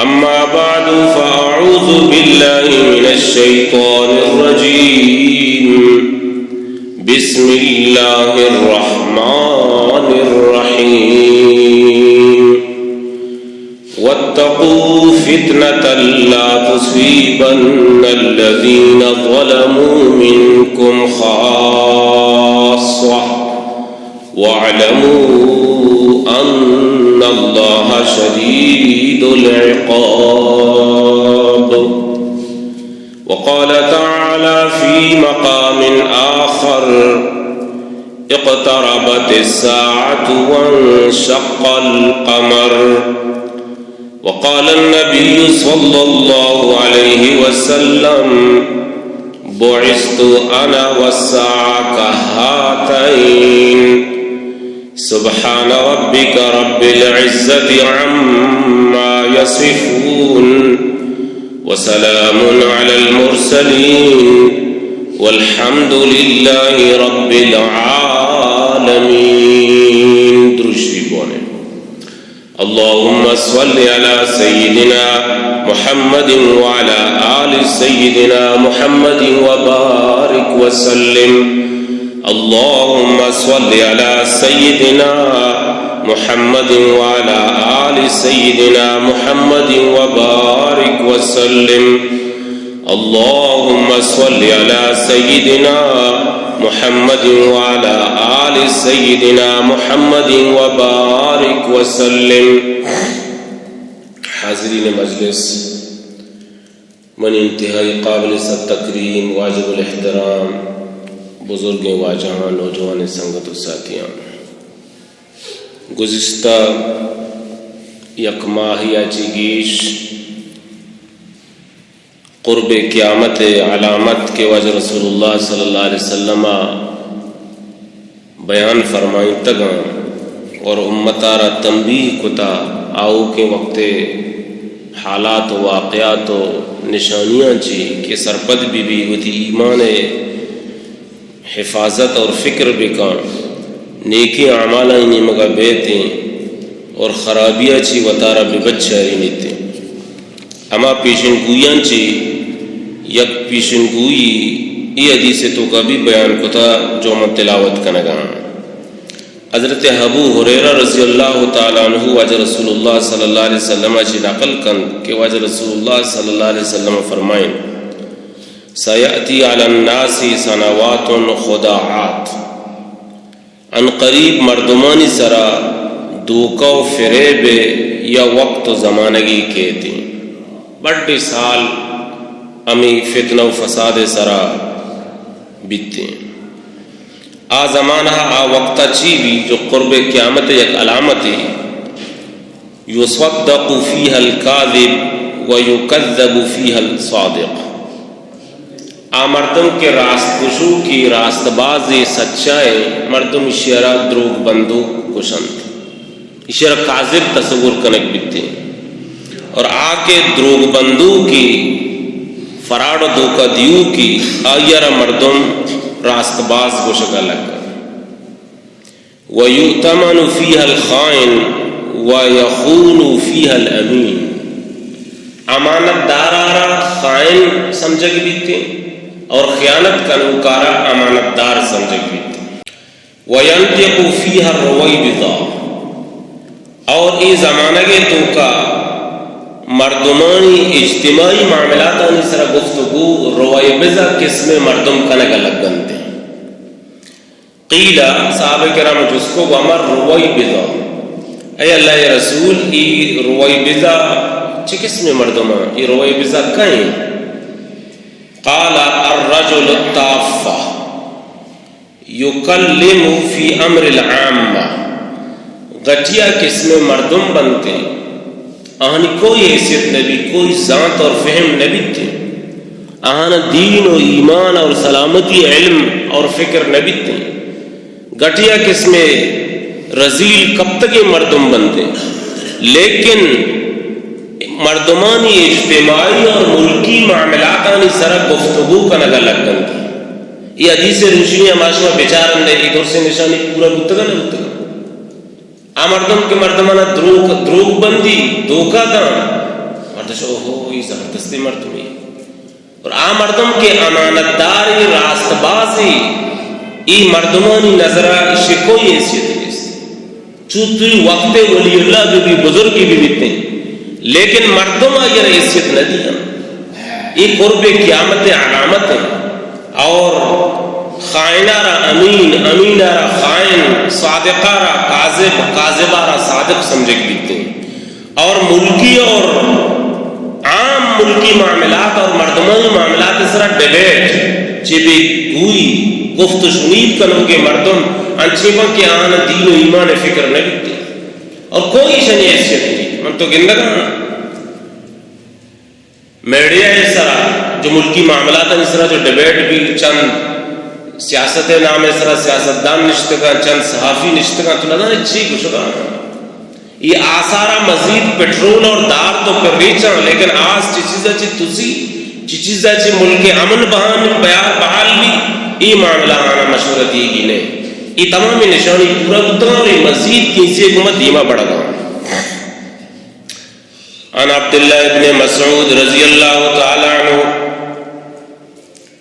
أما بعد، فأعوذ بالله من الشيطان الرجيم. بسم الله الرحمن الرحيم. واتقوا فتنة لا تصيبن الذين ظلموا منكم خاصة، واعلموا أن الله شديد العقاب. وقال تعالى في مقام آخر: اقتربت الساعة وانشق القمر. وقال النبي صلى الله عليه وسلم: بعثت أنا والساعة كهاتين. سبحان ربك رب العزة عما يصفون، وسلام على المرسلين، والحمد لله رب العالمين. درود شریف بوانیں۔ اللهم صل على سيدنا محمد وعلى آل سيدنا محمد وبارك وسلم. اللهم صل على سيدنا محمد وعلى آل سيدنا محمد وبارك وسلم. اللهم صل على سيدنا محمد وعلى آل سيدنا محمد وبارك وسلم. حاضرین مجلس، منی انتہائی قابل صد تکریم، واجب الاحترام بزرگیں واجہاں، نوجوانیں سنگت و ساتھیاں، گزشتہ یک ماہے ءَ چہ گیش قرب قیامت ءِ علامت کہ واجہ رسول اللہ صلی اللہ علیہ وسلم ءَ بیان فرمائینتگاں اور امت ءَ را تنبیہ کتا، آؤکیں وقت ءِ حالات و واقعات و نشانیاں چہ کہ سرپد بہ بی، وتی ایمان ءِ حفاظت اور فکر بکاں، نیکیں اعمالانی نیمگا بیتیں اور خرابیا چی وتارا ببچارینیتیں۔ ہما پیشن گویاں چی یک پیشن گوئی ای حدیث توکا بھی بیان کتا جو من تلاوت کنگا ہاں۔ حضرت ابو ہریرہ رضی اللہ تعالی عنہ واجہ رسول اللہ صلی اللہ علیہ وسلم چی نقل کن کہ واجہ رسول اللہ صلی اللہ علیہ وسلم فرمائیں، سیأتی علی الناس سنوات خداعات، عن قریب مردمانی سرا دھوکہ و فریب یا وقت و زمانگی کیتیں۔ بڈے سال ہمیں فتنہ و فساد سرا بیتیں۔ آ زمانہ آ وقتا چی بی جو قرب قیامت یک علامتی، یصدق فیها الکاذب و یکذب فیها الصادق۔ آ مردم کہ راست گشوکی، راست بازی، سچائیں، مردم اشیارا دروگ بندوک گشنت۔ اشیارا کاذب تصور کنگ بیتیں۔ اور آ کہ دروگ بندوکی، فراڈ و دھوکہ دیوکی، آئیارا مردم راست باز گشگا لگا۔ ویؤتمن فیها الخائن ویخون فیها الامین۔ امانت دارا را خائن سمجھگ بیتیں اور خیانت کنوکارا امانت دار سمجھگ بیتیں۔ وینطق فیها الرویبضہ، اور ای زمانگے توکا مردمانی اجتماعی معاملاتانی سرا گفتگو رویبضہ قسم مردم کنگا لگنتے۔ قیل، صحابہ کرام جست کو، وما الرویبضہ؟ اے اللہ رسول، ای رویبضہ چہ قسم مردم ہیں؟ ای رویبضہ کہیں؟ قال الرجل التافہ یکلم فی امر العامہ۔ گٹیا قسم مردم بنتے، آہانی کوئی حیثیت نبی، کوئی زانت اور فہم نبیتے۔ آہانا دین و ایمان اور سلامتی علم اور فکر نبیتے۔ گٹیا قسم رذیل کپتگیں مردم بنتے، لیکن مردمانی اجتماعی اور ملکی معاملاتانی سرا گفتگو کنگا لگنتے۔ یہ حدیث روشنی ہما شما بچارن دے، یہ درسیں نشانی پورا بوتگا نہ بوتگا؟ آ مردم کہ مردمانا دروگ، دروگ بندی، دھوکہ داں، اور تو شو ہو، ای زبردستیں مردمے۔ اور آ مردم کہ امانتدارے، راستبازے، ای مردمانی نظرا ایشی کوئی حیثیت نیست۔ چو توی وقت ولی اللہ بہ بی، بزرگی بہ بیتیں، لیکن مردم آئی را حیثیت نہ دیاں۔ ای قرب قیامت علامت ہے۔ اور خائنہ را امین، امینہ را خائن، صادقہ را کاذب، کاذبہ را صادق سمجھگ بیتیں۔ اور ملکی اور عام ملکی معاملات اور مردمانی معاملات سرا ڈیبیٹ، چہ بے گوئی، گفت و شنید کنوکیں مردم انچیں بنت کہ آہاں دین و ایمان فکر نہ بیتیں اور کوئی شنی حیثیت نہیں۔ من تو گندگاں میڈیا ء سرا جو ملکی معاملاتانی سرا جو ڈیبیٹ بی، چند سیاست ء نام ء سرا سیاستدان نشتگاں، چند صحافی نشتگاں، تو نزانے چی گشگا۔ ای آثارا مزید پٹرول اور دار تو پر ریچاں، لیکن آس چی چیزا چی تسی، چی چیزا چی ملک امن بہان بیار بحال بی، ای معاملہ آنا مشورہ دیگی نے۔ ای تمام نشانی پورا بوتگاں اور ای مزید کیسے گما دیما بڑھگاں۔ عن عبد الله بن مسعود رضي الله تعالى عنه،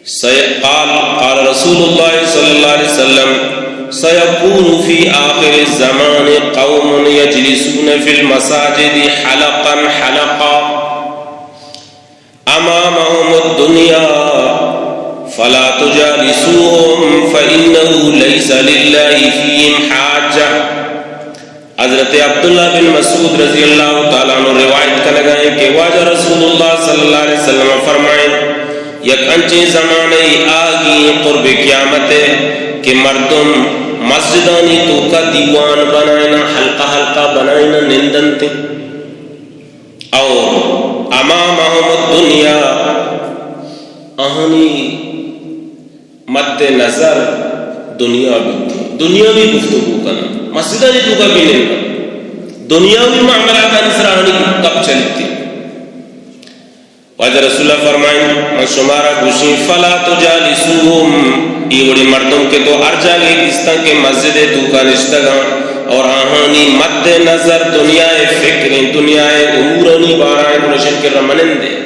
سي-، قال: قال رسول الله صلى الله عليه وسلم: سيكون في آخر الزمان قوم يجلسون في المساجد حلقا حلقا، أمامهم الدنيا، فلا تجالسوهم، فإنه ليس لله فيهم حاجة۔ حضرت عبداللہ بن مسعود رضی اللہ تعالی عنہ روایت کنگا ہیں کہ واجہ رسول اللہ صلی اللہ علیہ وسلم فرمائیں، یک انچیں زمانے آگی قرب قیامت ہے کہ مردم مسجدانی توکا دیوان بنائنا، حلقہ حلقہ بنائنا نندنت۔ اور أمامهم الدنيا، آہانی مد نظر دنیا بیت، دنیاوی گفتگو کناں، مسجدانی توکا بہ ننداں، دنیاوی معاملاتانی سرا آہانی گپ چلیت۔ واجہ رسول اللہ فرمائیں، من شمارا گوشیں، فلا تجالسوهم، ای وڑیں مردم کہ تو ہر جاگہ دیستاں کہ مسجد توکا نشتگاں اور آہانی مد نظر دنیا فکریں، دنیا امورانی بارہ گڑا شن کرا منندے۔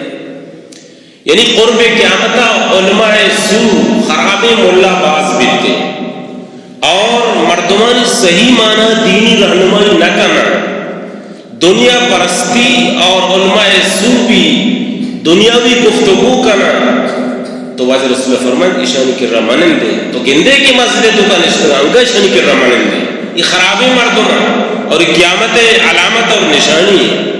یعنی قرب قیامتا علماء سوء، خرابیں ملا باز بیتیں اور مردمانی صحیح معنی دینی رہنمائی نہ کناں، دنیا پرستی اور علماء سوء بی دنیاوی گفتگو کناں، تو واجہ رسول اللہ فرمائیں، ایشانی کرا منندے۔ تو گندے کہ مسجد توکا نشتگاں، انگا ایشانی کرا منندے۔ یہ خرابیں مردم ہیں اور یہ قیامت علامت اور نشانی ہے۔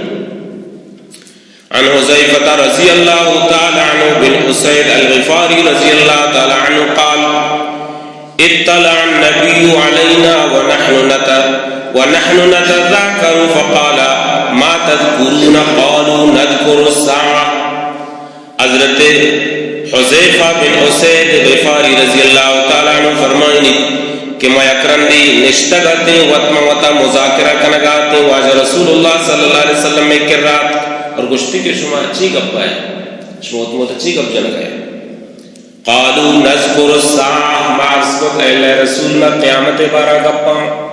عن حذيفة رضي الله تعالى عنه بن أسيد الغفاري رضي الله تعالى عنه قال: اطلع النبي علينا ونحن نت-، ونحن نتذاكر فقال: ما تذكرون؟ قالوا: نذكر الساعة. حضرت حذیفہ بن اسید غفاری رضی اللہ تعالی عنہ فرمائنی کہ ما یک رندی نشتگ اتیں، وت ما وتا مذاکرہ کنگ اتیں، واجہ رسول اللہ صلی اللہ علیہ وسلم میں کرات اور گشتی کہ شما چی گپ ہے؟ شما وت موت چی گپ جنگ ہے؟ قالوا نذكر الساعة، ما عرض کت، اے اللہ رسول، ما قیامت بارا گپاں،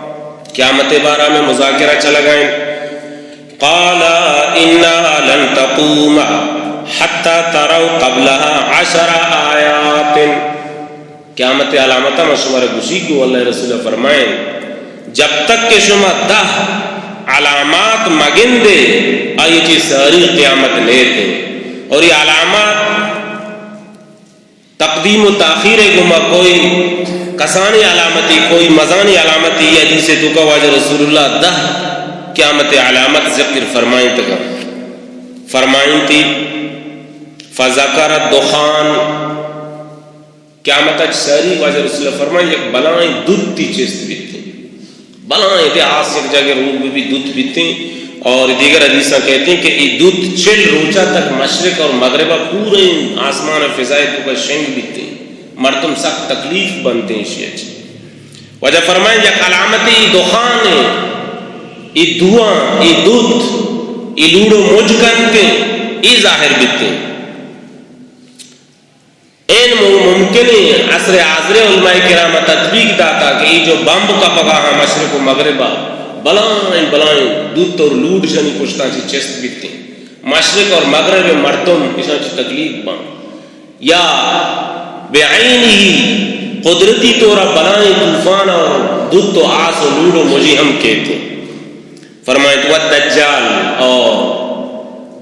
قیامت بارا میں مذاکرہ چلگائیں۔ قال: إنها لن تقوم حتى تروا قبلها عشر آيات. قیامت علامت ما شمارا گوشی کہ اللہ رسول فرمائیں، جب تک کہ شما دہ علامات مگندے، آئی چی ساری قیامت نیتے۔ اور یہ علامات تقدیم و تاخیر گما کوئی کسانی علامتی، کوئی مزانی علامتی، یہ حدیث توکا واجہ رسول اللہ دہ قیامت علامت ذکر فرمائیں تکا، فرمائیں تی، فذکر الدخان، قیامت اچ ساری واجہ رسول اللہ فرمائیں، یک بلائیں دوتی چست بیتی۔ بلائیں دے آس یک جاگہ روک بہ بی دوت بیتیں۔ اور دیگر حدیثاں کہتے ہیں کہ ای دوت چل روچہ تک مشرق اور مغربا پورے آسمان فضائے توکا شنگ بیتیں۔ مردم سخت تکلیف بنتیں اشی اچ۔ واجہ فرمائیں، یک علامت ای دخان ہے، ای دھواں، ای دوت، ای لوڑ و مج کنتیں، ای ظاہر بیتیں۔ این مم-، ممکن ہے عصر حاضر علماء کرام تطبیق داتا کہ ای جو بمب کپگا ہاں مشرق و مغربا، بلائیں بلائیں دوت اور لوڈ شنی پشتاں چی چست بیتیں۔ مشرق اور مغرب مردم اشاں چہ تکلیف باں۔ یا بعینہ، قدرتی طور بلائیں طوفان اور دت و آس و لوڑ و مجی ہم کیت۔ فرمائیت، والدجال، اور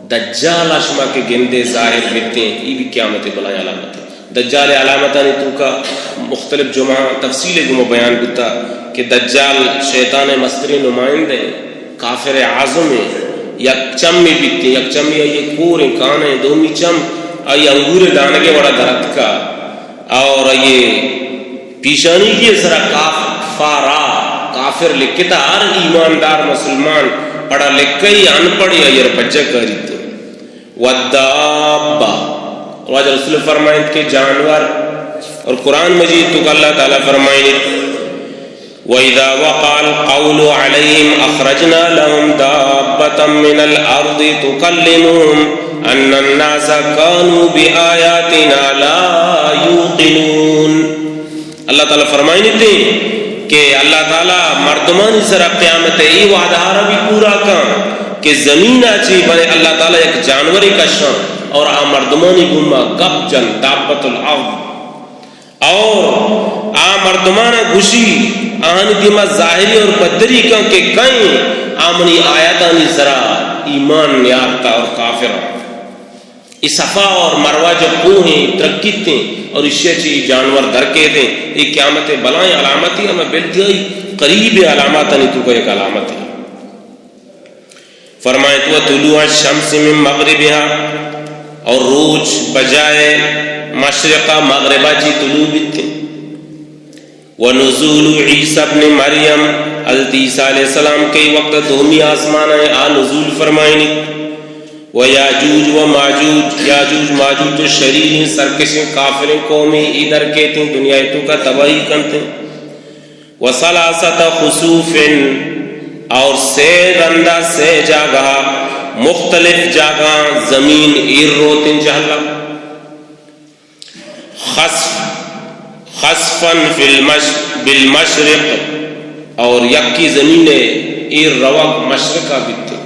دجال شما کہ گندے ظاہر بیتیں، ای بھی قیامت بلائیں علامت ہے۔ دجال علامتانی توکا مختلف جمعہ تفصیل گما بیان بوتا کہ دجال شیطان مستریں نمائندہ ہیں، کافر اعظم ہیں، یک چمی بیتیں، یک چمی آئی کور ہیں، کان ہیں، دومی چم آئی انگور دانگے وڑا درتکا۔ اور آئی پیشانیگی سرا کاف، فارا، کافر لکھتا، ہر ایماندار مسلمان پڑھا لکھئی، ان پڑھ آئی پجا کاریت۔ والدابہ، واجہ رسول فرمائیت کہ جانور، اور قرآن مجید توکا اللہ تعالی فرمائیت، وَإِذَا وَقَعَ الْقَوْلُ عَلَيْهِمْ أَخْرَجْنَا لَهُمْ دَابَّةً مِّنَ الْأَرْضِ تُكَلِّمُهُمْ أَنَّ النَّاسَ كَانُوا بِآيَاتِنَا لَا يُوقِنُونَ۔ اللہ تعالی فرمائینیت کہ اللہ تعالی مردمانی سرا قیامت ءِ اے وعدہ ءَ را بھی پورا کن کہ زمین ءَ چہ بلے اللہ تعالی یک جانورے کشاں اور آ مردمانی گوما گپ جن، دابۃ الارض۔ اور آ مردمانا گوشی، آہانی دیما ظاہری اور پدری کن کہ کئیں آ منی آیاتانی سرا ایمان نیارتا اور کافراں۔ اے صفا اور مروہ جو کوہیں ترکیتیں اور اشیا چہ اے جانور درکیتیں، اے قیامت بلائیں علامتی، ہمیں بلتیائی قریب علامتانی توکا یک علامت ہے۔ فرمائیت، وطلوع الشمس من مغربها، اور روچ بجائے مشرقا مغربا چی طلوع بیتیں۔ ونزول عیسی ابن مریم، حضرت عیسی علیہ السلام کئی وقت دومی آسمان ءَ آ نزول فرمائینیت۔ ویاجوج وماجوج، یاجوج ماجوج تو شریریں سرکشیں کافریں قومے، اے درکیتیں دنیا توکا تباہی کنتیں۔ وثلاثۃ خسوف، اور سے رندا سے جاگہا، مختلف جاگہاں زمین ایر روتیں جہلا۔ خسف، خسفا فی المش-، بالمشرق، اور یکی زمین ایر روگ مشرقا بیتیں۔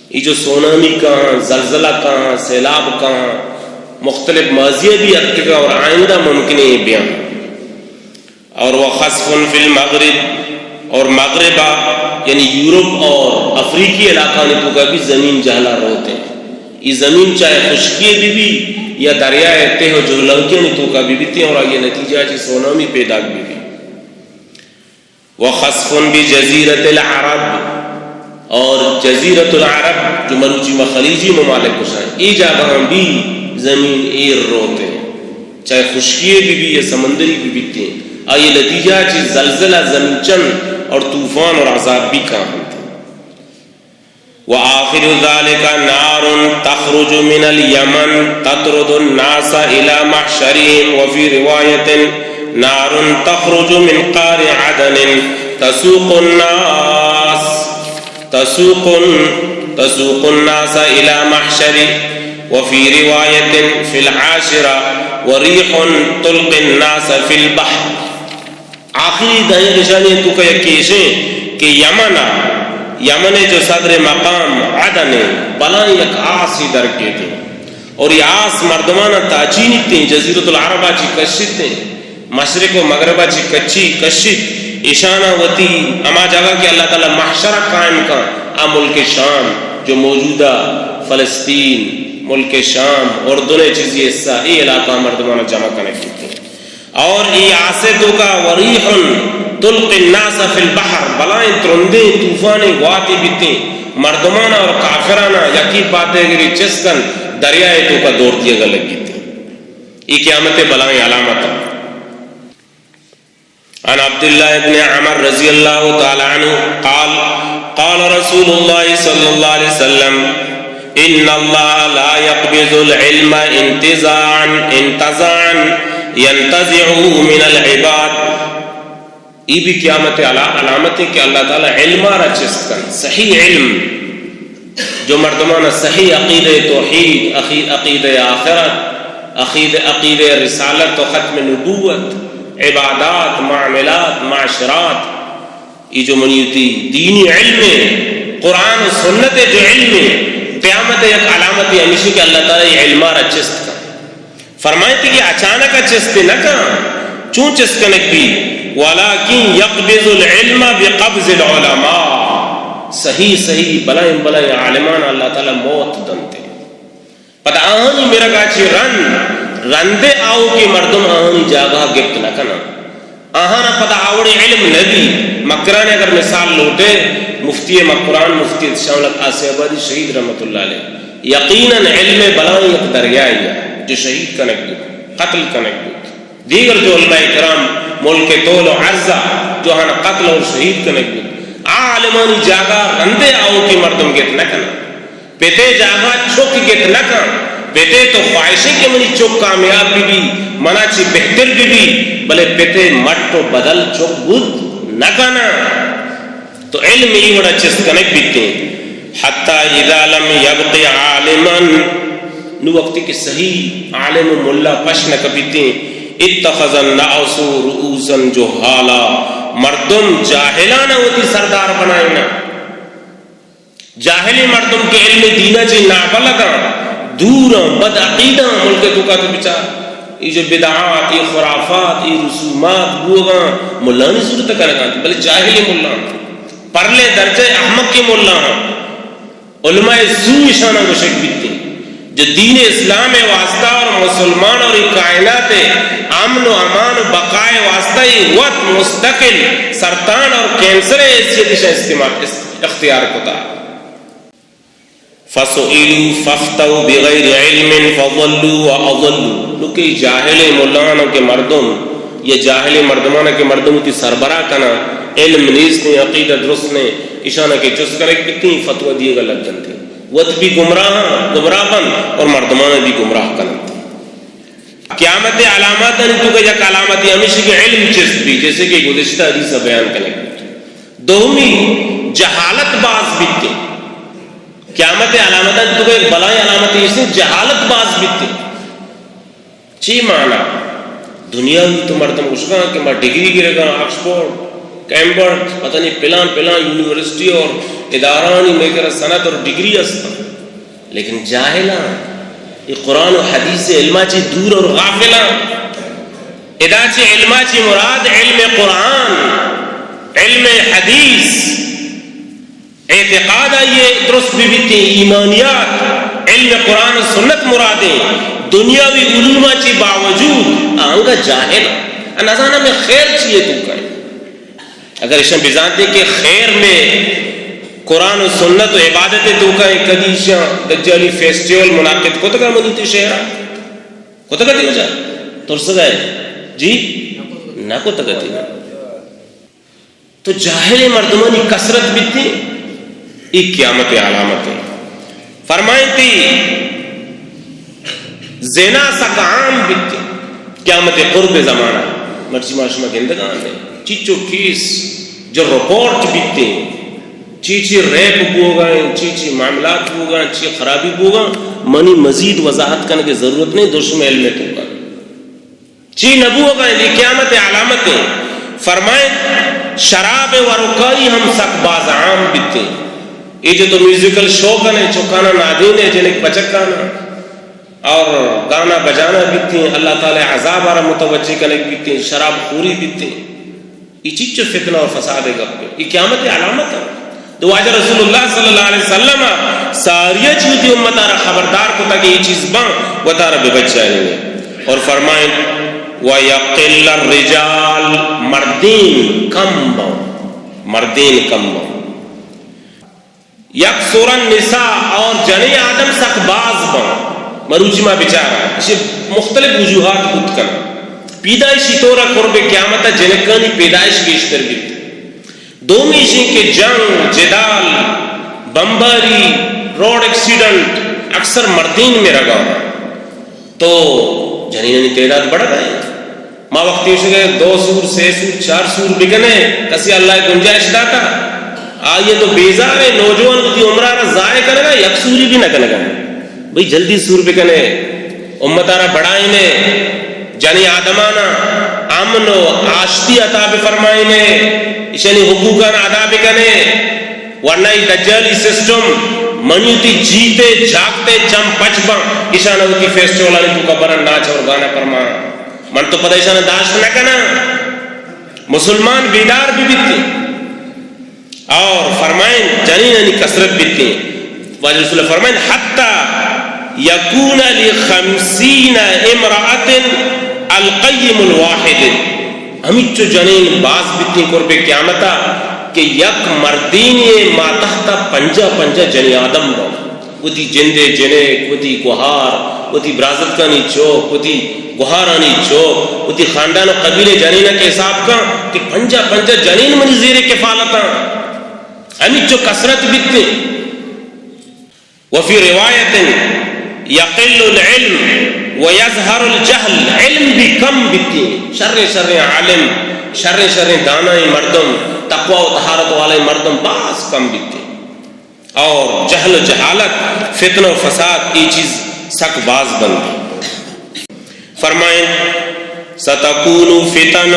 اے جو سونامی کاں، زلزلہ کاں، سیلاب کاں، مختلف ماضی بھی اتکگا اور آئندہ ممکن ہے بیاں۔ اور وخسف فی المغرب، اور مغربا، یعنی یورپ اور افریقی علاقانی توکا بھی زمین جہلا روتیں۔ اے زمین چاہے خشکی بی بی یا دریائے تہ و جہلانکیانی توکا بی بیتیں اور آئی نتیجہ چی سونامی پیداک بی بی۔ وخسف بجزیرۃ العرب، اور جزیرۃ العرب جو مروچی ما خلیجی ممالک گوشاں، اے جاگہاں بھی زمین ایر روتیں، چاہے خشکی بی بی یا سمندری بی بیتیں، آئی نتیجہ چی زلزلہ، زمین چن اور طوفان اور عذاب بھی کاں ہنت۔ وآخر ذلك نار تخرج من اليمن تطرد الناس إلى محشرهم، وفي رواية نار تخرج من قعر عدن تسوق الناس، تسوق، تسوق الناس إلى محشر، وفي رواية في العاشرة وريح تلقي الناس في البحر۔ آخری دائیں اشانی توکا یکے اشیں کہ یمن ءَ، یمن ءِ جو صدر مقام عدن ءَ، بلائیں یک آسے درکیتیں اور اے آس مردماناں تاچینیتیں، جزیرۃ العرب ءَ چی کشتیں، مشرق و مغرب ءَ چی کچی کشت، اشاناں وتی ہما جاگہ کہ اللہ تعالی محشر قائم کن، آ ملک شام جو موجودہ فلسطین، ملک شام، اردن ءِ چیزی حصہ، اے علاقہ مردماناں جمع کنگ کیتیں۔ اور اے آسے توکا وریح تلقی الناس فی البحر، بلائیں ترندیں طوفانیں گواتے بیتیں، مردمانا اور کافرانا یکی پاتے گری چست کن دریائے توکا دور دیگا لگیتیں۔ اے قیامت بلائیں علامت۔ عن عبد الله بن عمر رضي الله تعالى عنه قال، قال رسول الله صلى الله عليه وسلم، إن الله لا يقبض العلم انتزاعا، انتزاعا ينتزعه من العباد۔ اے بھی قیامت علا-، علامت ہے کہ اللہ تعالی علم را چست کن، صحیح علم۔ جو مردمانا صحیح عقیدہ توحید، عقی-، عقیدہ آخرت، عقید-، عقیدہ رسالت و ختم نبوت، عبادات، معاملات، معاشرات، اے جو منی وتی دینی علم ہے، قرآن و سنت جو علم ہے، قیامت یک علامت ہمیشی کہ اللہ تعالی علم ءَ را چست کن۔ فرمائیتی کہ اچانک چست نہ کن، چون چست کنگ بی؟ ولکن یقبض العلم بقبض العلماء۔ صحیح صحیح بلائیں بلائیں عالمان اللہ تعالی موت دنتے۔ پدا آہانی مرگا چی رند، رندے آؤکیں مردم آہانی جاگہ گپت نہ کناں۔ آہانا پدا آوڑے علم نبی۔ مکران اگر مثال لوٹے، مفتی مکران، مفتی شاہ الحق آسیابادی شہید رحمت اللہ علیہ، یقیناً علم بلائیں یک دریائے جو شہید کنگ بوت، قتل کنگ بوت۔ دیگر جو علماء کرام ملک طول و عرض ءَ جو آہاں قتل اور شہید کنگ بوت، آ عالمانی جاگہ رندے آؤکیں مردم گپت نہ کناں۔ پتے جاگہ چک گپت نہ کن۔ پتے تو خواہشیں کہ منی چک کامیاب بہ بی، منا چی بہتر بہ بی، بلے پتے مٹ و بدل چک بوت نہ کناں۔ تو علم ای وڑا چست کنگ بیتیں۔ حتی اذا لم یبق عالما، نو وقتی کہ صحیح عالم و ملا پش نہ کپیتیں، اتخذ الناس رؤوسا جہالا، مردم جاہلانا وتی سردار بنائینا۔ جاہلیں مردم کہ علم دین ءَ چہ نابلداں، دوراں، بد عقیداں، ملک ءِ توکا تو بچار، اے جو بدعات، اے خرافات، اے رسومات بوگاں، ملانی صورت کنگاں، بلے جاہلیں ملاں، پرلے درجہ احمقیں ملاں۔ علماء سو اشاناں گوشگ بیتیں۔ جو دین اسلام ءِ واسطہ اور مسلمان اور اے کائنات ءِ امن و امان و بقا ءِ واسطہ اے وت مستقل سرطان اور کینسر ءِ حیثیت اشاں استعمال، است-، اختیار کتا۔ فسئلوا فافتوا بغیر علم فضلوا واضلوا۔ نو کہ جاہلیں ملاناں کہ مردم یا جاہلیں مردماناں کہ مردم وتی سربراہ کناں، علم نیست ایں، عقیدہ درست نہ ایں، اشاناں کہ جست کنگ بیتیں، فتویٰ دیگ ءَ لگ جنتیں، وت بھی گمراہ، گمراہ بنت اور مردماناں بھی گمراہ کننت۔ قیامت ءِ علاماتانی توکا یک علامتے ہمیشی کہ علم چست بی، جیسے کہ گزشتہ حدیث ءَ بیان کنگ بیت۔ دومی، جہالت باز بیت۔ قیامت ءِ علامتانی توکا یک بلائیں علامتے ایش ایں، جہالت باز بیت۔ چی معنی؟ دنیاوی تو مردم گوشگاں کہ ما ڈگری گرگاں، آکسفورڈ، کیمبرج، پتہ نہیں پلان پلان یونیورسٹی اور ادارہانی مئے کرا سند اور ڈگری است۔ لیکن جاہلاں، اے قرآن و حدیث ءِ علما چی دور اور غافلاں۔ ادا چی علما چی مراد علم قرآن، علم حدیث، اعتقاد آئی ءِ درست بہ بیتیں، ایمانیات، علم قرآن و سنت مرادیں، دنیاوی علوما چی باوجود آنگا جاہل۔ نزاناں مئے خیر چی ءِ توکا ایں۔ اگر ایشاں بزانتیں کہ خیر مئے قرآن و سنت و عبادت ءِ توکا ایں، کدی ایشاں دجالی فیسٹیول منعقد کتگا منی تئی شہرا؟ کتگا تئی وجہ؟ ترسگا ئے؟ جی؟ نہ کتگا تئی۔ تو جاہلیں مردمانی کثرت بیتیں، اے قیامت ءِ علامت ایں۔ فرمائیتی، زنا سک عام بیت، قیامت ءِ قرب ءِ زمانہ۔ مرچی ما شما گندگا ایں، چیچو کیس جو رپورٹ بیت، چی چی ریپ بوگا ایں، چی چی معاملات بوگا ایں، چی خرابی بوگا، منی مزید وضاحت کنگ ءِ ضرورت نہ ایں، درست شمئے علم ءِ توکا۔ چی نہ بوگا ایں، اے قیامت ءِ علامت ایں۔ فرمائیں، شراب ءِ ورکائی ہم سک باز عام بیتیں۔ اے جو تو میوزیکل شو کنے، چکانا نادین ءِ جنک بچکانا، اور گانا بجانا بیتیں، اللہ تعالی عذاب ءَ را متوجہ کنگ بیتیں، شراب خوری بیتیں۔ اے چیچو فتنہ و فساد ءِ گپ ایں۔ اے قیامت ءِ علامت ایں۔ تو واجہ رسول اللہ صلی اللہ علیہ وسلم ساری چیز وتی امت ءَ را خبردار کتا کہ اے چیز باں، وتارا بہ بچائینے۔ اور فرمائیں، ویقل الرجال، مردین کم باں، مردین کم باں۔ یکثر النساء، اور جنیں آدم سک باز باں۔ مروچی ما بچاراں، اشی مختلف وجوہات بوت کناں۔ پیدائشی طور ءَ قرب قیامت ءَ جنکانی پیدائش گیشتر بیت۔ دومی ایش ایں کہ جنگ، جدال، بمباری، روڈ ایکسیڈنٹ اکثر مردین مرگا۔ تو جنینانی تعداد بڑھگا ایں۔ ما وقتی گوشگے دو سور، سے سور، چار سور بکنے، کسی اللہ ءَ گنجائش داتا؟ آئی ءَ تو بیزار ایں، نوجوان وتی عمر ءَ را ضائع کنگا، یک سوری بھی نہ کنگا۔ بھئی جلدی سور بکنے، امت ءَ را بڑھائینے، جنیں آدمانا امن و آشتی عطا بفرمائینے، اشانی حقوقانا ادا بکنے۔ ورنہ اے دجالی سسٹم منی وتی جیتے جاگتے چم پچ باں، ایشان وتی فیسٹیولانی توکا برن، ناچ اور گانا پرمان۔ من تو پدا ایشان داشت نہ کناں۔ مسلمان بیدار بہ بیت اور فرمائیں جنینانی کثرت بیت۔ واجہ رسول فرمائیں، حتی یکون لخمسین امرأة القیم الواحد، ہمیچو جنین باز بیتیں قرب قیامتا کہ یک مردینی ماتحتا پنجاہ پنجاہ جنی آدم با، وتی جندے جنک، وتی گوہار، وتی برازتکانی چوک، وتی گوہارانی چوک، وتی خاندان و قبیلے جنینا کہ حساب کن کہ پنجاہ پنجاہ جنین منی زیر کفالتاں، ہمیچو کثرت بیتیں۔ وفی روایت، یقل العلم ویظہر الجہل، علم بھی کم بیتیں، شریں شریں عالم، شریں شریں دانائیں مردم، تقوی و طہارت والے مردم باز کم بیتیں، اور جہل و جہالت، فتنہ و فساد، یہ چیز سک باز بنت۔ فرمائیں، ستکون فتن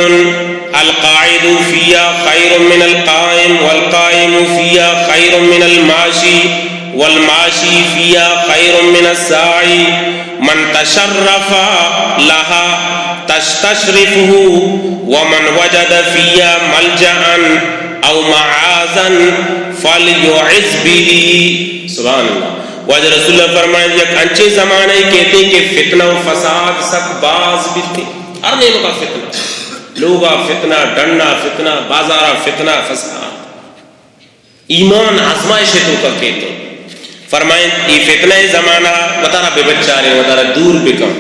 القاعد فيها خير من القائم، والقائم فيها خير من الماشي، والماشي فيها خير من الساعي، من تشرف لها تستشرفه، ومن وجد فيها ملجأ أو معاذا فليعذ به۔ سبحان اللہ۔ واجہ رسول اللہ فرمائیں، یک انچیں زمانے کئیت کہ فتنہ و فساد سک باز بیت، ہر نیمگا فتنہ، لوگا فتنہ، ڈنا فتنہ، بازارا فتنہ، فساد، ایمان آزمائش توکا کئیت۔ فرمائیں، اے فتنہ زمانہ وتارا بہ بچاریں، وتارا دور بکن۔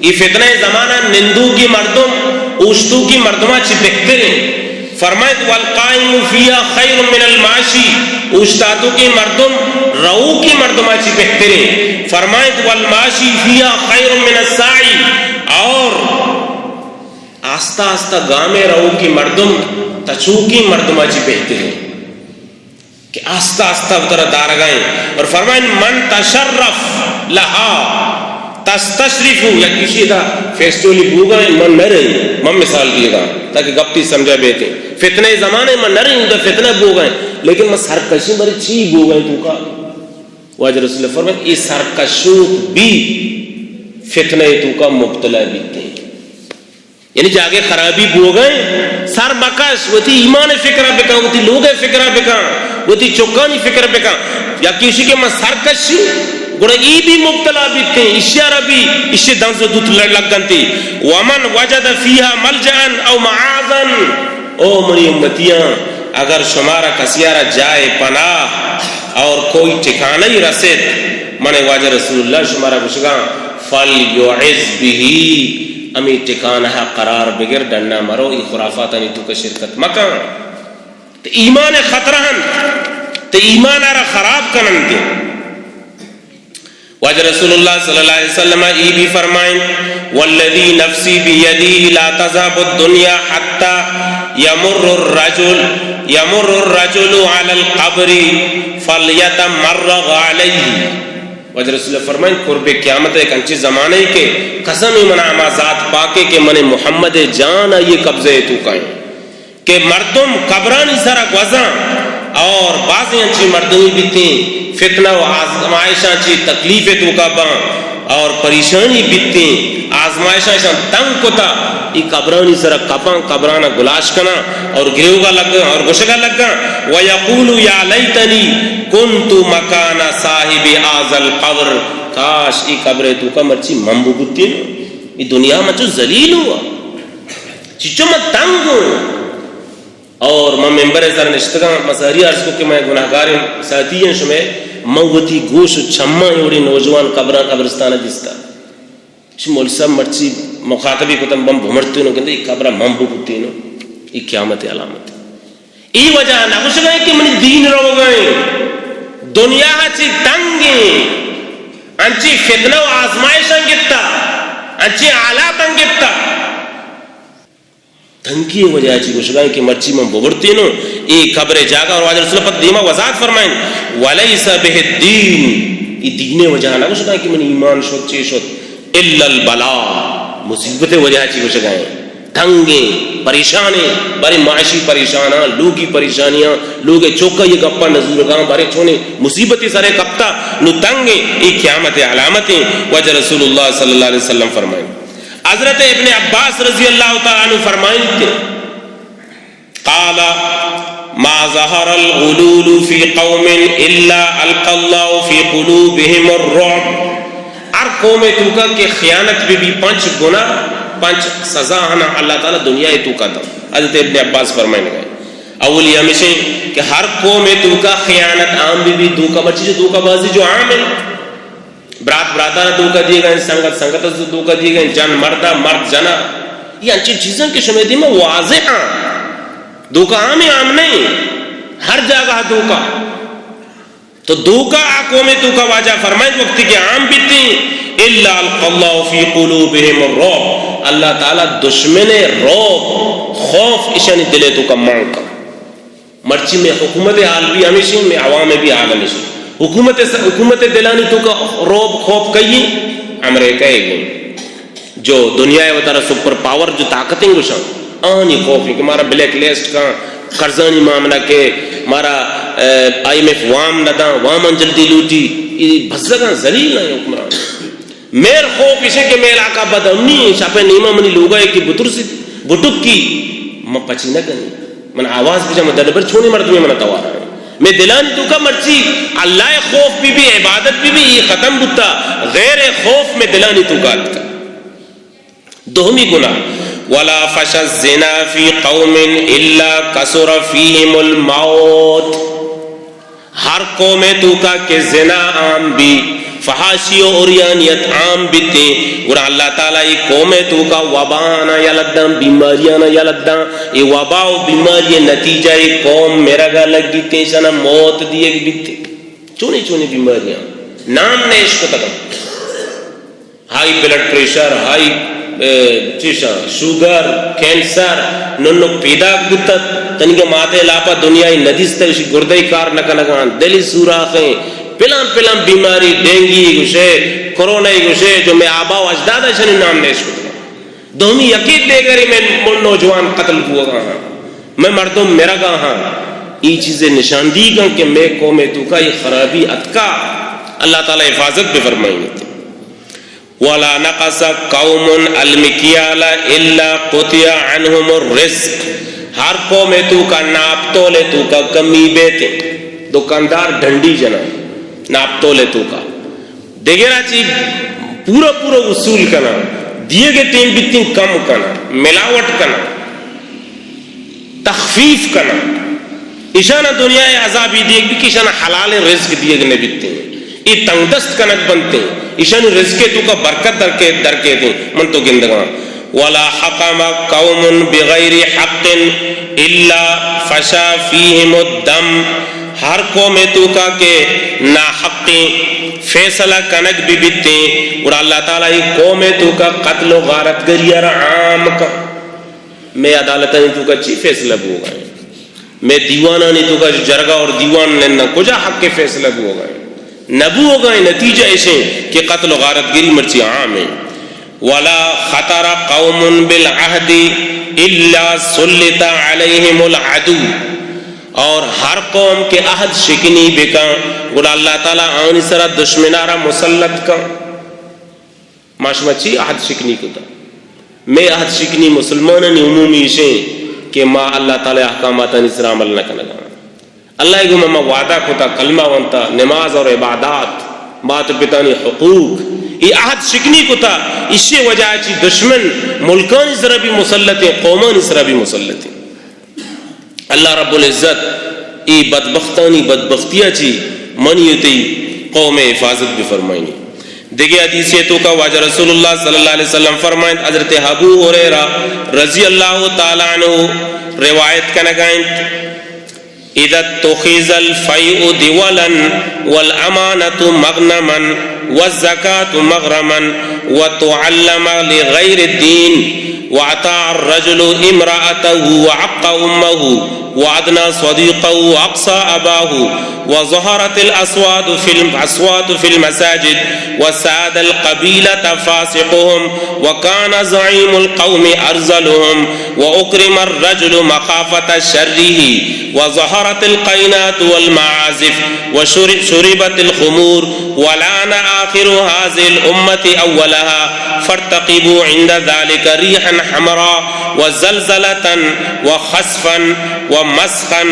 اے فتنہ زمانہ نندوکی مردم اوشتوکی مردما چی بہتریں۔ فرمائیت، والقائم فيها خير من الماشي، اوشتاتوکیں مردم رؤوکیں مردما چی بہتریں۔ فرمائیت، والماشي فيها خير من الساعي، اور آستہ آستہ گامے رؤوکیں مردم تچوکیں مردما چی بہتریں۔ کہ آستہ آستہ وترا دارگائیں۔ اور فرمائیں، من تشرف لها تستشرف، یا کسی دا فیسٹولی بوگائیں، من نہ رہی، من مثال دیگا تاکہ گپتی سمجھا بیتیں۔ فتنہ زمانے من نہ رہی، دا فتنہ بوگائیں، لیکن من سرکشی مری چی بوگائیں توکا۔ واجہ رسول اللہ فرمائیں، اے سرکشوک بھی فتنہ توکا مبتلا بیتیں۔ یعنی جاگہ خرابی بوگائیں، سر مکش، وتی ایمان فکر بکن، وتی لوگ فکر بکن، وتی چکانی فکر بکن۔ یا کسی کہ من سرکشی، گڑا ای بھی مبتلا بیتیں، اشیارا بھی اشی دنز دوت لگنتی۔ ومن وجد فيها ملجأ أو معاذا، او منی امتیاں، اگر شمارا کسیارا جائے پناہ اور کوئی ٹھکانہ ہی رسیت، من واجہ رسول اللہ شمارا گشگاں، فلیعذ به، ہمے ٹکانہ قرار بگر، ڈنا مرو، ای خرافاتانی توکا شرکت مکن۔ تے ایمان خطرہ انت، تے ایمان را خراب کننت۔ واجہ رسول اللہ صلی اللہ علیہ وسلم ای بھی فرمائیں، والذي نفسي بيده لا تذهب الدنيا حتى يمر الرجل، يمر الرجل على القبر فليتمرغ عليه۔ واجہ رسول اللہ فرمائیں، قرب قیامت ایک انچی زمانے کہ قسم من ہما ذات پاکے کہ من محمد جان آئی قبضہ توکائیں، کہ مردم قبرانی سرا گوزاں اور بازیں انچیں مردمی بیتیں، فتنہ و آزمائشاں چی تکلیف توکا باں اور پریشانی بیتیں، آزمائشاں اشاں تنگ کتا، ای قبرانی سرا کپاں، قبرانا گلاش کناں اور گریوگا لگاں اور گشگا لگاں، ويقول يا ليتني كنت مكان صاحب هذا القبر، کاش ای قبر توکا مرچی من ببوتیں، ای دنیا من چو ذلیل ہوا، چچو من تنگ ہوں۔ اور من ممبر سر نشتگاں، من ساری عرض کو کہ من گناہگاریں ساتھی ہیں شمے، من وتی گوش و چماں اے وڑیں نوجوان قبراں قبرستان دیستا۔ چی مولوی صاحب مرچی مخاطبی کتم، من بمرتینوں، گندے ای قبرہ من ببوتینوں، ای قیامت علامت۔ ای وجہ نہ گوشگائیں کہ منی دین روگائیں، دنیا چی تنگیں، انچی فتنہ و آزمائشاں گپتا، انچی حالاتاں گپتا۔ تنکی وجہ چی گوشگائیں کہ مرچی من ببرتینوں اے قبر جاگہ، اور واجہ رسول پاک دیما وضاحت فرمائیں، وليس به الدين، اے دین وجہ نہ گوشگائیں کہ من ایمان شد، چے شد، الا البلاء، مصیبت وجہ چی گوشگائیں، تنگیں، پریشانیں، بارے معاشی پریشاناں، لوگی پریشانیاں، لوگ چوکا یہ گپا نزورگاں، بارے چونے مصیبتی سرے کپتا، نو تنگیں، یہ قیامت علامتیں، واجہ رسول اللہ صلی اللہ علیہ وسلم فرمائیں۔ حضرت ابن عباس رضی اللہ تعالی عنہ فرمائیں کہ قال، ما ظهر الغلول في قوم إلا ألقى الله في قلوبهم الرعب۔ ہر قوم توکا کہ خیانت بہ بی، پنچ گناہ، پنچ سزا ہنا اللہ تعالی دنیا توکا دا۔ حضرت ابن عباس فرمائنے گئے، اولی ہمیشیں کہ ہر قوم توکا خیانت عام بہ بی، دھوکہ، مرچی جو دھوکہ بازی جو عام ہے، برات براتانا دھوکہ دیگا، سنگت سنگت دھوکہ دیگا، جن مردا، مرد جنا، یہ انچیں چیزاں کہ شمے دیما واضح ہاں، دھوکہ عام عام نہیں، ہر جاگہ دھوکہ۔ تو دھوکہ آ قوم توکا واجہ فرمائیں وقتی کہ عام بیتیں، الا القى الله في قلوبهم الرعب، اللہ تعالی دشمن رعب، خوف اشانی دلے توکا مان کا۔ مرچی میں حکومت حال بھی ہمیشی، میں عوام بھی حال ہمیشی۔ حکومت س-، حکومت دلانی توکا رعب خوف کئی؟ امریکہ ہے گی۔ جو دنیا ہے وتارا سپر پاور جو طاقتیں گوشاں، آنی خوف ہے کہ مارا بلیک لسٹ کا، قرضانی معاملہ کے، مارا، اے، آئی ایم ایف وام نہ داں، وام جلدی لوٹی، یہ بزگاں ذلیل ہیں حکمران۔ میر خوف اشیں کہ میر علاقہ بد امنی ہیں، شاپے نیما منی لوگا ہے کہ بترسی، بٹکی، من پچی نہ کنی۔ من آواز بجا، من دلبر چونی مردمی من توار ہے۔ میں دلانی توکا مرچی اللہ خوف بہ بی، عبادت بہ بی، یہ ختم بوتا، غیر خوف میں دلانی توکا اتکا۔ دومی گناہ، ولا فشى الزنا في قوم إلا كثر فيهم الموت۔ ہر قوم توکا کہ زنا عام بی، فحاشی و عریانیت عام بیتیں، گڑا اللہ تعالی ای قوم توکا وبا آنا یلہ داں، بیماری آنا یلہ داں۔ ای وبا و بیماری نتیجہ ای قوم مرگا لگیتیں، شنا موت دیگ بیتیں۔ چونی چونی بیماریاں نام نیش کتگاں۔ ہائی بلڈ پریشر، ہائی، اے، چیشاں، شوگر، کینسر، ننو پیداک بوتت، تنیگہ ماتے لاپا دنیای ندیستہ، اشی گردئی کار نکنگاں، دلی سوراخیں، پلان پلان بیماری، ڈینگی گوشے، کرونا گوشے، جو میں آبا و اجداد اشانی نام نیش کتگاں۔ دومی یکی دیگری میں من نوجوان قتل بوگا ہاں، میں مردم مرگا ہاں۔ ای چیزیں نشاندہی کن کہ میں قوم توکا یہ خرابی اتکا، اللہ تعالی حفاظت بفرمائینیت۔ ولا نقص قوم المكيال إلا قطع عنهم الرزق۔ ہر قوم توکا ناپ تول توکا کمی بیتیں، دکاندار ڈنڈی جنا ناپ تول توکا، دگرا چی پورا پورا وصول کنا، دیگے ٹیم بیتیں کم کنا، ملاوٹ کنا، تخفیف کنا۔ ایشانا دنیا عذابی دیگ بی کہ ایشانا حلال رزق دیگ نہ بیتیں۔ ای تنگ دست کنگ بنتیں۔ ایشانی رزق توکا برکت درکے، درکے دیں۔ من تو گندگاں۔ ولا حكم قوم بغير حق إلا فشى فيهم الدم۔ ہر قوم توکا کہ ناحقیں فیصلہ کنگ بی بیتیں، گڑا اللہ تعالی ای قوم توکا قتل و غارت گری را عام کن۔ میں عدالتانی توکا چی فیصلہ بوگا ہیں؟ میں دیوانانی توکا جو جرگہ اور دیوان ننداں، کجا حق فیصلہ بوگا ہیں؟ نہ بوگا ہیں، نتیجہ ایشیں کہ قتل و غارت گری مرچی عام ہیں۔ ولا خطر قوم بالعهد إلا سلط عليهم العدو۔ اور ہر قوم کہ عہد شکنی بکن، گڑا اللہ تعالی آنی سرا دشمنارا مسلط کن۔ ما شما چی عہد شکنی کتا؟ میں عہد شکنی مسلمانانی عمومی ایشیں کہ ما اللہ تعالی احکاماتانی سرا عمل نہ کنگا۔ اللہ گو ما وعدہ کتا، کلمہ ونتا، نماز اور عبادات، مات پتانی حقوق، یہ عہد شکنی کتا، اسی وجہ چی دشمن ملکانی سرا بھی مسلط ہیں، قومانی سرا بھی مسلط ہیں۔ اللہ رب العزت ای بدبختانی بدبختیا چی منی و تئی قوم حفاظت بفرمائینی۔ دگہ حدیثے توکا واجہ رسول اللہ صلی اللہ علیہ وسلم فرمائنت، حضرت ابو ہریرہ رضی اللہ تعالی عنہ روایت کنگائنت، اذا اتخذ الفيء دولا والأمانة مغنما والزكاة مغرما وتعلم لغير الدين وأطاع الرجل امرأته وعق أمه وأدنى صديقه وأقصى أباه، وظهرت الأصوات في الم-، أصوات في المساجد، وساد القبيلة فاسقهم، وكان زعيم القوم أرذلهم، وأكرم الرجل مخافة شره، وظهرت القينات والمعازف، وشر-، شربت الخمور، ولعن آخر هذه الأمة أولها، فارتقبوا عند ذلك ريحا حمراء، وزلزلة، وخسفا، ومسخا،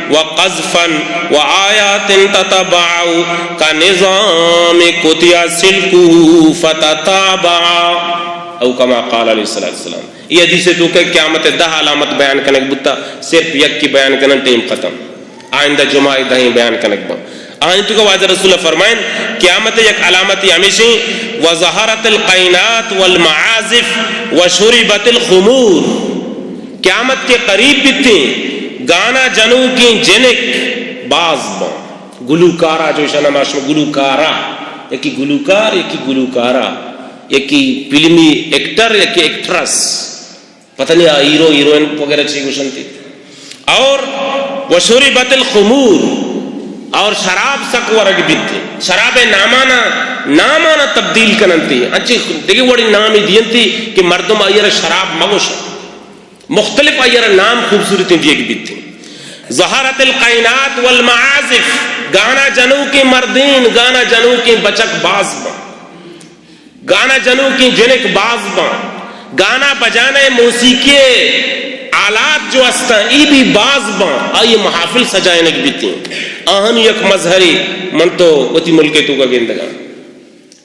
وقذفا، وآيات تتبع كنظام قطع سلكه فتتابع، أو كما قال عليه الصلاة والسلام. اے حدیث ءِ توکا قیامت ءِ دہ علامت بیان کنگ بوتا، صرف یکے بیان کنن، ٹیم ختم۔ آئندہ جمعہ ءَ دہیں بیان کنگ باں۔ آنی توکا واجہ رسول اللہ فرمائن، قیامت ءِ یک علامتے ہمیشیں، وظهرت القينات والمعازف وشربت الخمور۔ قیامت کہ قریب بیتیں، گانا جنوکیں جنک باز باں۔ گلوکارا، جو اشانا ما شما گلوکارا، یکے گلوکار، یکے گلوکارا، یکے فلمی ایکٹر، یکے ایکٹریس۔ پتہ نہیں آ ہیرو ہیروئن وغیرہ چی گوشنتی۔ اور وشربت الخمور، اور شراب سک ورگ بیت۔ شراب ءِ نامانا، نامانا تبدیل کننتی۔ انچیں دگہ وڑیں نامے دینتی کہ مردم آئی ءَ را شراب مگوش۔ مختلف آئی ءَ را نام خوبصورتیں دیگ بیت۔ ظهرت القينات والمعازف، گانا جنوکیں مردین، گانا جنوکیں بچک باز باں۔ گانا جنوکیں جنک باز باں، گانا بجانا ءِ موسیقی ءِ آلات جو استاں، ای بھی باز باں، آئی ءِ محافل سجائینگ بیتیں۔ آہانی یک مظہرے من تو وتی ملک ءِ توکا گندگاں۔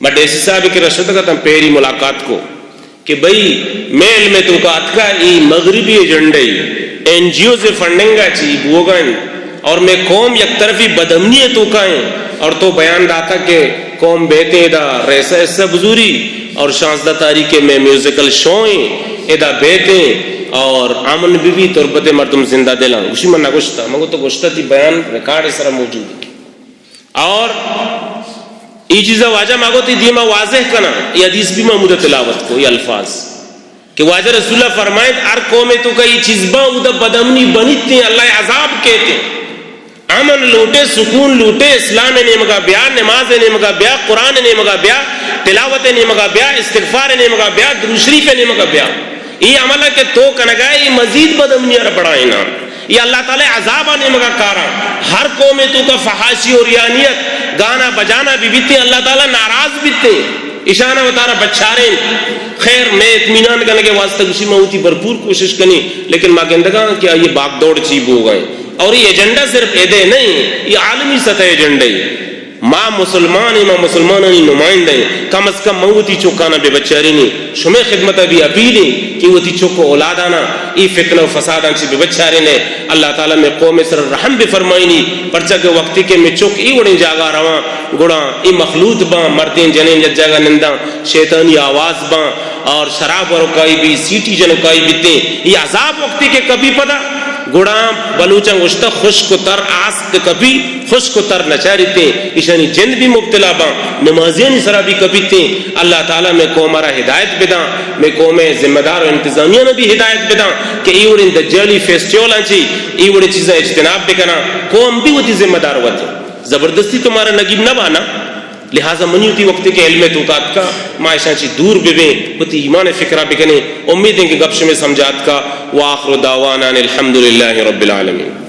ما ڈی سی صاحب ءِ کرا شتگ اتاں، پیری ملاقات کو کہ بھئی، مئے علم ءِ توکا اتکا ای مغربی ایجنڈے، این جی اوز ءِ فنڈنگ ءَ چی بوگا انت۔ اور مئے قوم یک طرفی بدامنی ءِ توکا ایں، اور تو بیان داتا کہ قوم بیتیں ادا ریسہ حصہ بزوری، اور شانزدہ تاریخ ءَ مئے میوزیکل شو ایں، ادا بیتیں اور امن بہ بی، تربت ءِ مردم زندہ دلاں۔ گوشی من نہ گوشتا، من گو تو گوشتا، تی بیان ریکارڈ ءِ سرا موجود۔ اور ای چیزا واجہ ما گو تی دیما واضح کناں، ای حدیث بھی ما مدت تلاوت کو، ای الفاظ۔ کہ واجہ رسول اللہ فرمائیت، ہر قوم ءِ توکا اے چیز باں، اودا بدامنی بنیتیں، اللہ ءِ عذاب کیتیں۔ امن لوٹے، سکون لوٹے، اسلام ءِ نیمگا بیا، نماز ءِ نیمگا بیا، قرآن ءِ نیمگا بیا، تلاوت ءِ نیمگا بیا، استغفار ءِ نیمگا بیا، درود شریف ءِ نیمگا بیا۔ اے عمل کہ تو کنگا ئے، اے مزید بدامنی ءَ را بڑھائیناں۔ اے اللہ تعالی ءِ عذاب ءِ نیمگا کاراں۔ ہر قوم ءِ توکا فحاشی، عریانیت، گانا بجانا بہ بیتیں، اللہ تعالی ناراض بیتیں۔ اشانا وتارا بچاریں۔ خیر، مئے اطمینان کنگ ءِ واسطہ گوشی ما وتی بھرپور کوشش کنیں، لیکن ما گندگاں کہ آئی ءِ باگ دوڑ چی بوگا ایں۔ اور اے ایجنڈا صرف ادے نہ ایں، اے عالمی سطح ءِ ایجنڈا ایں۔ ما مسلمان ایں، ما مسلمانانی نمائندہ ایں، کم از کم ما وتی چکانا بہ بچارینیں۔ شمئے خدمتا بھی اپیل ایں کہ وتی چک و اولادانا اے فتنہ و فساداں چہ بہ بچارینئے۔ اللہ تعالی مئے قوم ءِ سرا رحم بہ فرمائینی، پرچا کہ وقتی کہ مئے چک اے وڑیں جاگہ رواں، گڑا اے مخلوط باں، مردیں جنین یک جاگہ ننداں، شیطانی آواز باں اور شراب وروکائی بی، سیٹی جنوکائی بیتیں۔ اے عذاب وقتی کہ کپی پدا، گڑا بلوچاں گوشتہ، خشک و تر آس کہ کپی، خشک و تر نچاریتیں، ایشانی جند بھی مبتلا باں، نمازیانی سرا بھی کپیتیں۔ اللہ تعالی مئے قوم ءَ را ہدایت بداں، مئے قوم ءِ ذمہ دار و انتظامیہ ءَ بھی ہدایت بداں کہ اے وڑیں دجالی فیسٹیولاں چی، اے وڑیں چیزاں اجتناب بکناں۔ قوم بھی وتی ذمہ دار وت۔ زبردستی تو مارا نگیب نہ بانا، لہذا منی وتی وقتی کہ علم ءِ توکا اتکا، ما ایشاں چی دور ببیں، وتی ایمان ءِ فکرا بکنیں۔ امید ایں کہ گپ شمئے سمجھا اتکا۔ وآخر دعوانا ان الحمد للہ رب العالمین۔